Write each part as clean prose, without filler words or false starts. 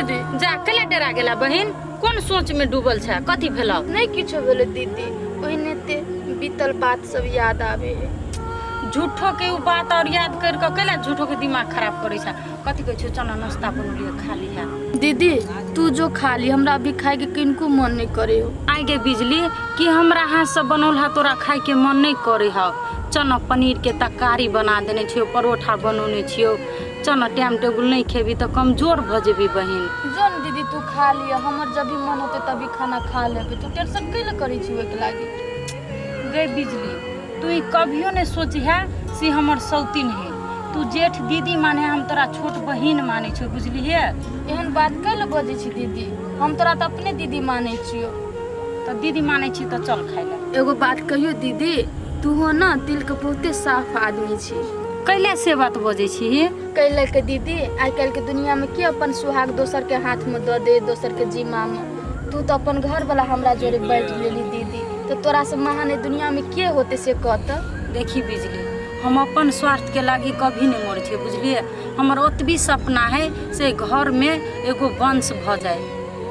दीदी। जा कैला डरा गेला बहिन? कोन सोच में डूबल छै? कथी भेलौ? नहीं किछो भेलै दीदी, ओहिनाते बीतल बात सब याद आवे है। झूठो के उ बात और याद कर के कैला झूठो के दिमाग खराब करै छै? कथी कहै छौ? चल नाश्ता बनौलियै, खा लिहा। दीदी तू जो खा ली, हमरा अभी खाए के किनको मन नहीं करे हो। आइ गे बिजली, कि हमरा हाथ से बनौल हा तोरा खाए के मन नहीं करे हौ? चल पनीर के तरकारी बना देने छियौ, परोठा बनौने छियौ, चल टाइम टेबुल नहीं खेबी तऽ कमजोर भऽ जेबी बहिन। जो न दीदी तू खा लिअ, हमर जब भी मन होते तभी खाना खा लेबै, तू टेंशन कैले करै छी ओहिके लागी? गे बिजली, तू ई कभियो नहीं सोचिहे से हमर सौतीन है। तू जेठ दीदी माने, हम तोरा छोट बहिन मानै छियौ, बुझलिहे? एहन बात कैले बजै छी दीदी? हम तोरा तऽ अपने दीदी मानै छियौ। तऽ दीदी मानै छी तऽ चल खाइ लए। एगो बात कहियो दीदी, तू हो ना दिल के बहुते साफ आदमी छी। कैले से बात बजै छी? कैले के दीदी, आइ काल्हि के दुनिया में के अपन सुहाग दोसर के हाथ में दऽ दे, दोसर के जिम्मा में? तू तऽ अपन घर वाला हमरा जोरे बाँटि लेली दीदी, तऽ तोरा से महान एहि दुनिया में के होते से कह तऽ। देखी बिजली, हम अपन स्वार्थ के लागी कभी नहीं मरै छियै, बुझलियै? हमर ओतबी सपना है से घर में एगो वंश भऽ जाए,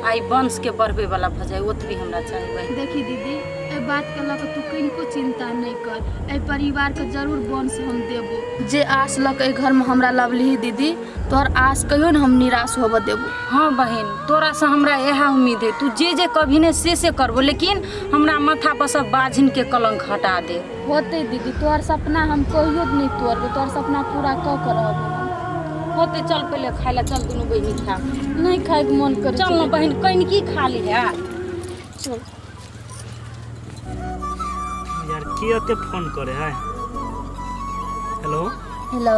आ ई वंश के बढ़बै वाला भऽ जाए, ओतबी हमरा चाही बहिन। देखी दीदी, एहि बात के लऽ कऽ तू कनिको चिंता नहि कर, एहि परिवार के जरूर वंश हम देबो। जे आस लऽ कऽ एहि घर में हमरा लवलीही दीदी, तोहर आस कहियो ने हम निराश होबऽ देबो। हाँ बहिन, तोरा से हमरा इएह उम्मीद है, तू जे जे कभी ने से से करबो, लेकिन हमरा माथा पर सब बाझिन के कलंक हटा दे। होतै दीदी, तोहर सपना हम कहियो नहि तोड़बो, तोहर सपना पूरा कऽ के रहबो हम। होतै, चल पहिले खाय ला चल, दुनू बहिनी खा। नहि खायके मन करै। चल न बहिन, कनिकी खा लिहे। चल। यार के एते फोन करे है? हेलो। हेलो।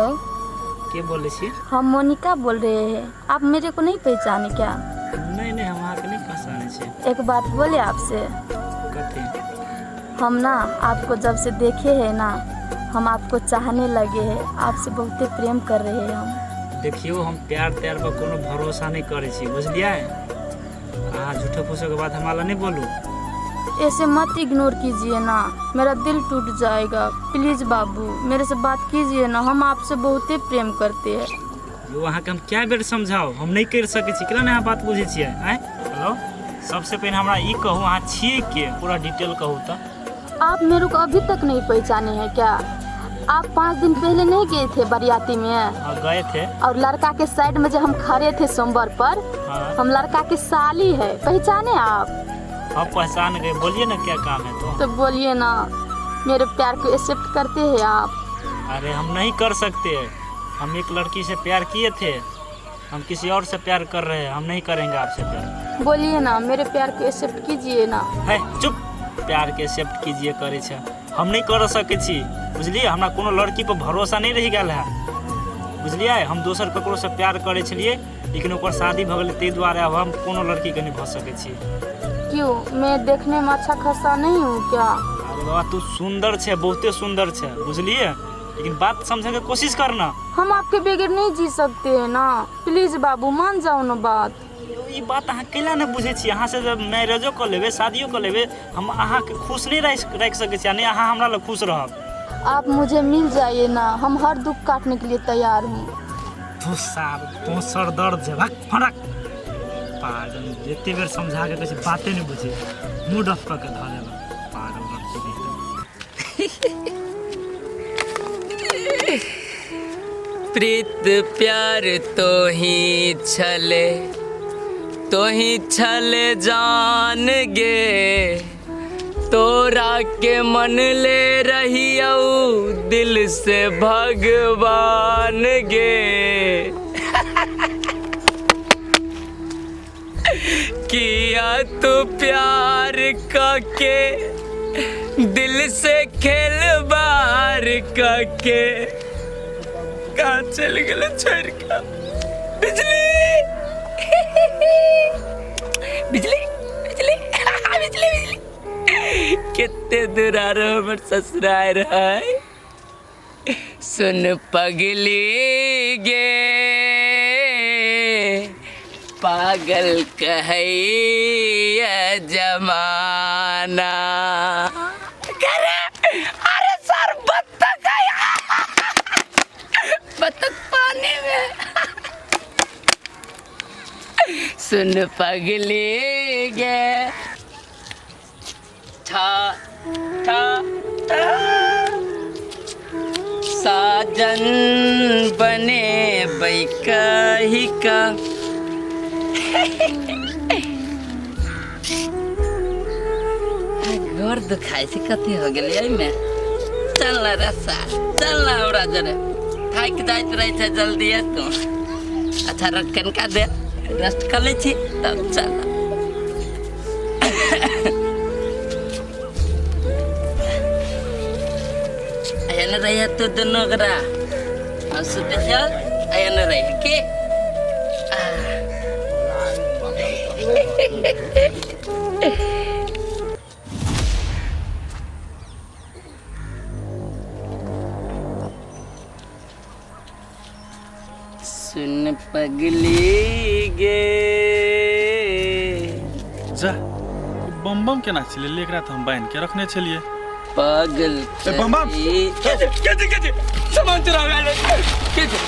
के बोले छी? हम मोनिका बोल रहे हैं, आप मेरे को नहीं पहचाने क्या? नहीं नहीं, हम अहाँके नहीं पहचाने छी। एक बात बोले आपसे? कथी? हम ना आपको जब से देखे हैं ना, हम आपको चाहने लगे हैं, आपसे बहुते प्रेम कर रहे हैं हम। देखियौ, हम प्यार त्यार पर कोनो भरोसा नहीं करे छी, बुझलियै? अहाँ झूठो फूसो के बात हमरा लए नहीं बोलू। ऐसे मत इग्नोर कीजिए ना, मेरा दिल टूट जाएगा। प्लीज बाबू, मेरे से बात कीजिए ना, हम आपसे बहुते प्रेम करते हैं। यौ, अहाँके हम कए बेर समझाउ, हम नहीं करि सकै छी। केना नहि अहाँ बात बुझै छियै? आँय, हेलो, सबसे पहिने हमरा ई कहू, अहाँ छियै के? पूरा डिटेल कहू तऽ। आप मेरे को अभी तक नहीं पहचाने हैं क्या? आप 5 दिन पहले नहीं गए थे बरियाती में? हाँ, गए थे। और लड़का के साइड में जो हम खड़े थे सोमवार पर, हाँ, हम लड़का के साली है, पहचाने आप? हम पहचान गए, बोलिए ना क्या काम है तो। तो बोलिए ना, मेरे प्यार को एक्सेप्ट करते हैं आप? अरे हम नहीं कर सकते, हम एक लड़की से प्यार किए थे, हम किसी और से प्यार कर रहे हैं, हम नहीं करेंगे आपसे प्यार। बोलिए ना, मेरे प्यार को एक्सेप्ट कीजिए ना। है चुप, प्यार के एक्सेप्ट कीजिए करे छै, हम नहीं कर सकै छी, बुझलियै? हमरा कोनो लड़की पर भरोसा नहीं रहि गेल है, बुझलियै? हम दोसर ककरो से प्यार करै छलियै, लेकिन ओकर शादी भऽ गेलै, ताहि दुआरे आब हम कोनो लड़की के नहीं भऽ सकै छी। क्यों, मैं देखने में अच्छा खासा नहीं हूँ क्या? अरे बाबा, तू सुंदर छै, बहुते सुंदर छै, बुझलियै? लेकिन बात समझे के कोशिश करना। हम आपके बगैर नहीं जी सकते हैं ना, प्लीज बाबू मान जाओ ना बात। ई बात अहाँ कैला नहि बुझै छी? अहाँ से जब मैरेजो कऽ लेबै, शादियो कऽ लेबै, हम अहाँके खुश नहि राखि सकै छी आ नहि अहाँ हमरा लग खुश रहब। आप मुझे मिल जाइए ना, हम हर दुख काटने के लिए तैयार हूँ। तू सार तू सर दर्द छै, भक फरक पागल, जते बेर समझा के कहै छी बाते नहि बुझै, मूड ऑफ कऽ के धऽ लेलक पागल लड़की एकदम। प्रीत प्यार तो ही छले, तो ही छले जान गे, तोरा के मन ले रहियौ दिल से भगवान गे। किया तू प्यार के दिल से खेलबार के कहाँ चल गेल छोड़ के? बिजली, बिजली, बिजली, बिजली, बिजली, कते दूर आरो हमर ससुरार है। सुन पगली गे, पागल कहैया जमाना। अरे अरे सर, बत्तख है, बत्तख पानी में। सुन पगली गे। ठा ठा ठा। साजन बने कही का। घर दुखाइ छै, कथी हो गेलै एहिमे? चल ना रे सार, चल ना हमरा जरे, थाकि जाइत रहै छै जल्दिए तू। अच्छा रख, कनिका देर रेस्ट कऽ लै छी तब चल। एहन रहिए तू दुनू गोरा, हम सुते छियौ, एहन रहिए की। सुन पगली गे। जा, ई बम बम केना छलै? एकरा तऽ हम बान्हि के रखने छलियै। पागल। ए, बम बम। के छे, के छे, के छे? सामान चुरा गेल। के छे?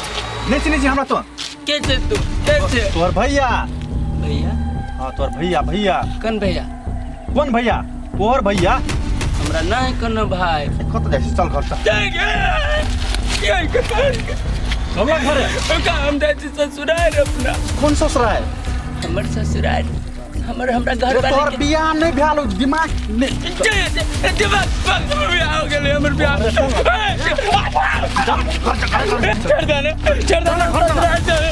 नहि चिन्है छी हमरा तो? के छे तू? के छे? तोहर भैया। भैया? हाँ, तोहर भैया। भैया कौन भैया? कोन भैया? तोहर भैया। हमरा नहीं कोनो भाई। कतऽ जाइ छी? चल घर चल। चल ना घरे। हम जाइ छी ससुराल अपना। कोन ससुराल? हमर ससुराल, हमर हमरा घर वाले तोहर के बियाह नहि भेल, दिमाग नहि दिमाग बियाह हो गेलै हमर बियाह। छोड़ दे ने, छोड़ दे ने, ससुराल चल।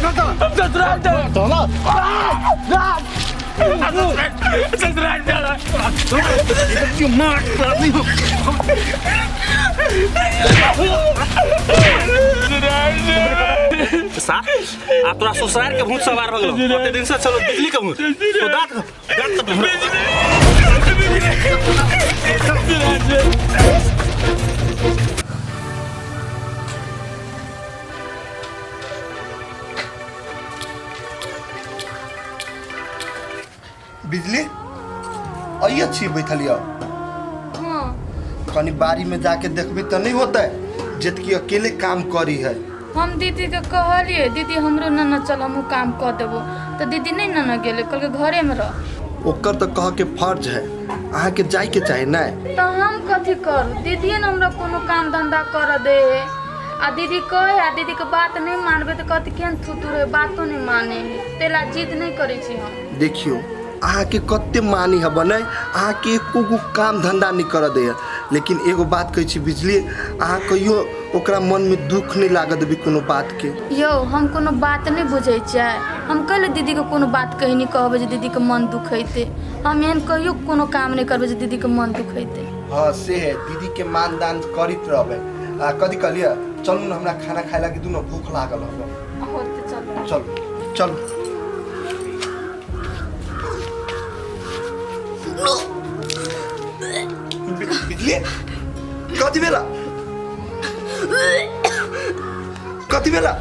हम ससुराल चल। चल। ससुराल चल। सा आ तोरा ससुराल के भूत सवार हो गेलो। कते दिन से चलो बिजली के भूत तो दांत दांत। बिजली, अइए छी बैठल यऽ? हाँ। कनी बाड़ी में जाके देखबी तऽ नहीं होतै? जतकी अकेले काम करी है। हम दीदी के कहलिए, दीदी हमरो न न चल, हमहूँ काम कऽ देबो, तऽ दीदी नहीं न न गेलै, कहलकै घरेमे रह। ओकर तऽ कह के फर्ज है, अहाँके जाइके चाही नहि? तऽ हम कथी करू? दीदीए ने हमरा कोनो काम धंधा करऽ दे है। आ दीदी कहे, आ दीदीके बात नहि मानबै तऽ कहती केहन थुथुर है, बातो नहि माने है। ताहि ला जिद नहि करै छी हम। देखियौ, अहाँके कते मानी हब नहि, अहाँके एको गो काम धंधा नहीं करऽ दैया, लेकिन एगो बात कहै छी बिजली, अहाँ कहियो ओकरा मनमे दुख नहीं लागऽ देबै कोनो बातके। यौ, हम कोनो बात नहि बुझै छियै। हम कैले दीदीके कोनो बात कही नहि कहबै जे दीदीके मन दुखेतै। हम एहन कहियो कोनो काम नहि करबै जे दीदीके मन दुखेतै। हाँ से है, दीदीके मान दान करैत रहबै। आ कथी कहलियै, चलू ने हमरा खाना खाय लागी दुनू, भूख लागल हब। होते, चलू। चलू चलू। बिजली, कति बेला, कति बेला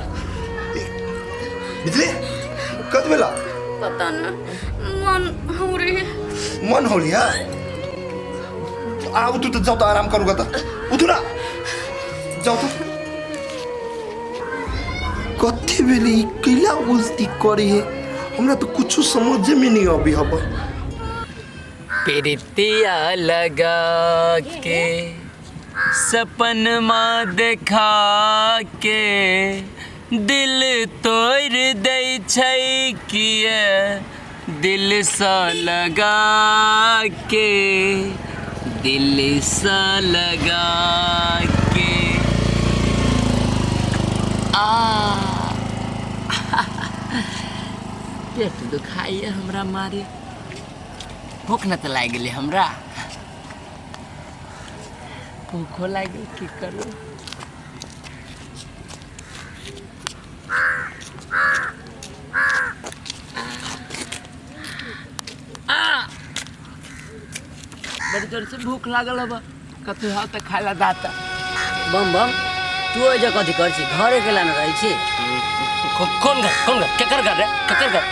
बिजली, कति बेला? पता न, मन हमरे मन होली है। आ उठू तऽ, जाउ तऽ आराम करू तऽ। उठू ना, जाउ तऽ। कथी भेलै? ई कैला उल्टी करे है? हमरा तऽ कुछो समझे में नहीं अबी हब। प्रीतिया लगा के, सपनमा देखा के, दिल तोड़ दै छै किए दिलसँ लगा के, दिलसँ लगा के। आ पेट दुखाइए हमरा मारे, भूख न तऽ लागि गेलै हमरा, भूखो लागि गेल, की करू? आ बड़ी जोर से भूख लागल हब, कतौ हौ तऽ खाय ला दाता। बम बम, तू ओहि कथी करै छी? घरे केला ने रहै छी? कोन घर? कोन घर? केकर घर रे? केकर घर?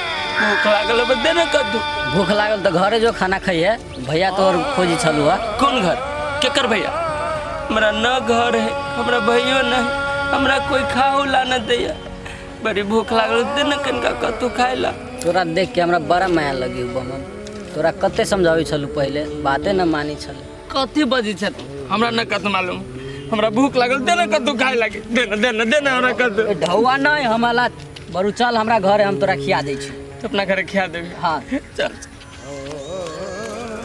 भूख लागल हब, दे ने कद्दू। भूख लागल तऽ घरे जो, खाना खइहे। भैया तोहर खोजी छलू हा। कोन घर? केकर भैया? हमरा न घर है, हमरा भैयो नहीं, हमरा कोई खाओ ला न दैया। बड़ी भूख लागल, दे ने कनिका कतौ खाय ला। तोरा देख के हमरा बड़ा माया लगी बम बम। तोरा कते समझाबै छलू पहिले, बाते न मानी छले। कथी बजै छै तू? हमरा न कत मालूम, हमरा भूख लागल, दे ना कद्दू खाए लागे, दे ना दे ना दे ना हमरा कद्दू। ए, ढौआ नहीं हमारा बरू, चल हमरा घरे, हम तोरा खिया दै छी। तो अपना घरे खिया देबी? हाँ। चल।